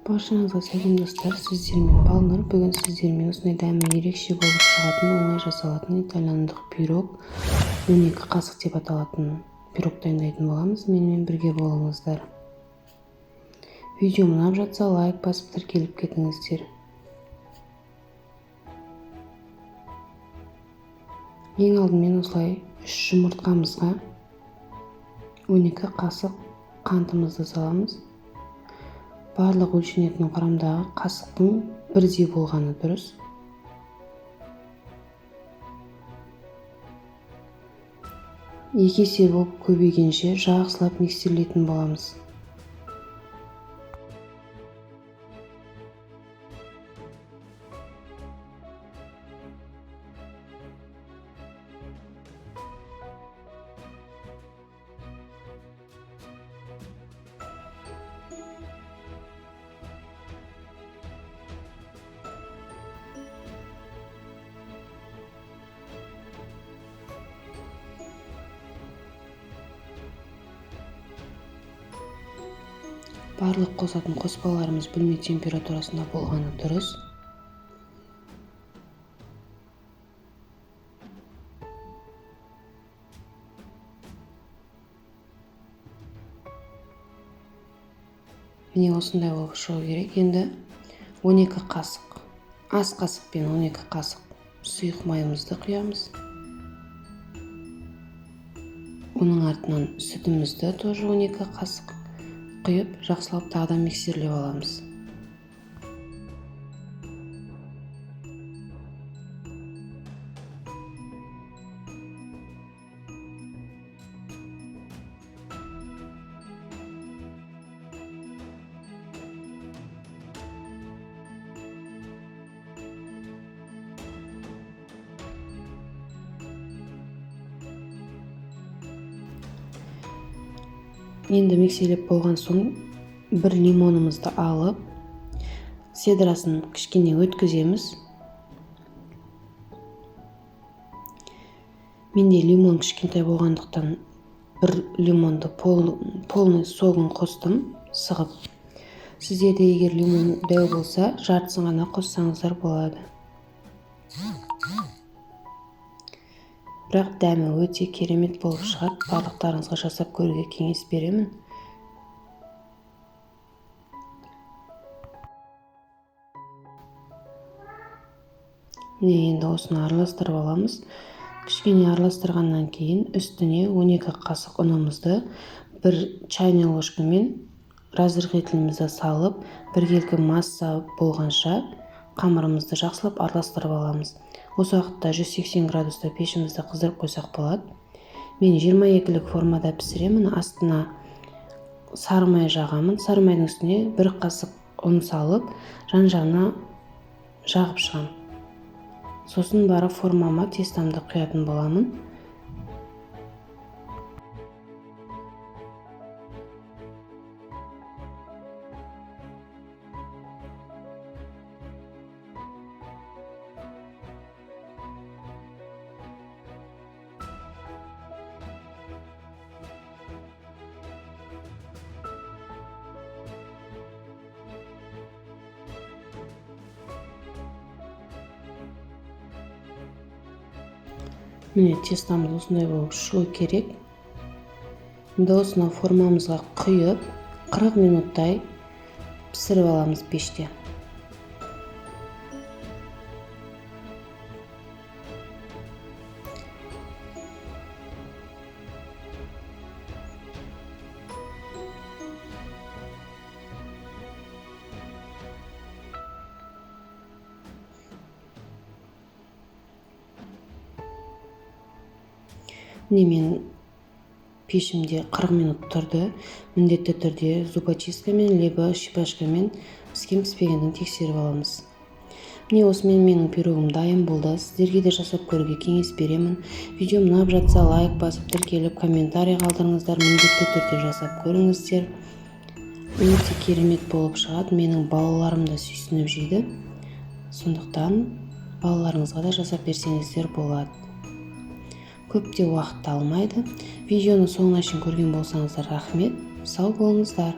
Баршаңызға сәлем достар, сіздермен Балнұр. Бүгін сіздермен осындай дәмі ерекше болып шығатын, оңай жасалатын итальяндық пирог, 12 қасық деп аталатын пирог дайындайтын боламыз. Менімен бірге болыңыздар. Видео ұнап жатса, лайк басып тіркеліп кетіңіздер. Ең алдымен осылай 3 жұмыртқамызға 12 қасық қантымызды саламыз. Барлық өлшенетін құрамдағы қасықтың бірдей болғаны дұрыс. Екі есе болып көбейгенше жақсылап миксерлейтін боламыз. Барлық қосатын қоспаларымыз бөлме температурасында болғаны дұрыс. Міне осындай болып шығу керек. Енді 12 қасық, ас қасықпен 12 қасық сұйық майымызды құямыз. Оның артынан сүтімізді тоже 12 қасық құйып, жақсылап тағы да миксерлеп аламыз. Енді миксерлеп болған соң бір лимонымызды алып, седрасын кішкене өткіземіз. Менде лимон кішкентай болғандықтан бір лимонды полный согын қостым, сығып. Сіздерде егер лимон дәу болса, жартысын ғана қоссаңыздар болады. Бірақ дәмі өте керемет болып шығады. Барлықтарыңызға жасап көруге кеңес беремін. Міне енді осыны араластырып аламыз. Кішкене араластырғаннан кейін үстіне 12 қасық ұнымызды бір чайный ложкамен разрыхлителімізді салып, біркелкі масса болғанша қамырымызды жақсылап араластырып аламыз. Осы уақытта 180 градуста пешімізді қыздырып қойсақ болады. Мен 22-лік формада пісіремін. Астына сары май жағамын. Сары майдың үстіне бір қасық ұн салып, жан-жағына жағып шығамын. Сосын барып формама тестамды құятын боламын. Міне тестамыз осындай болып шығу керек. Енді осыны формамызға құйып, 40 минуттай пісіріп аламыз пеште. Міне мен пешімде 40 минут тұрды. Міндетті түрде зубочисткамен, либо шипашкамен піскен піспегенін тексеріп аламыз. Міне осымен менің пирогым дайын болды. Сіздерге де жасап көруге кеңес беремін. Видео ұнап жатса лайк басып, тіркеліп, комментарий қалдырыңыздар. Міндетті түрде жасап көріңіздер. Өте керемет болып шығады. Менің балаларым да сүйсініп жейді. Сондықтан балаларыңызға да жасап берсеңіздер болады. Көп те уақыт алмайды. Видеоны соңына шейін көрген болсаңыздар рахмет. Сау болыңыздар.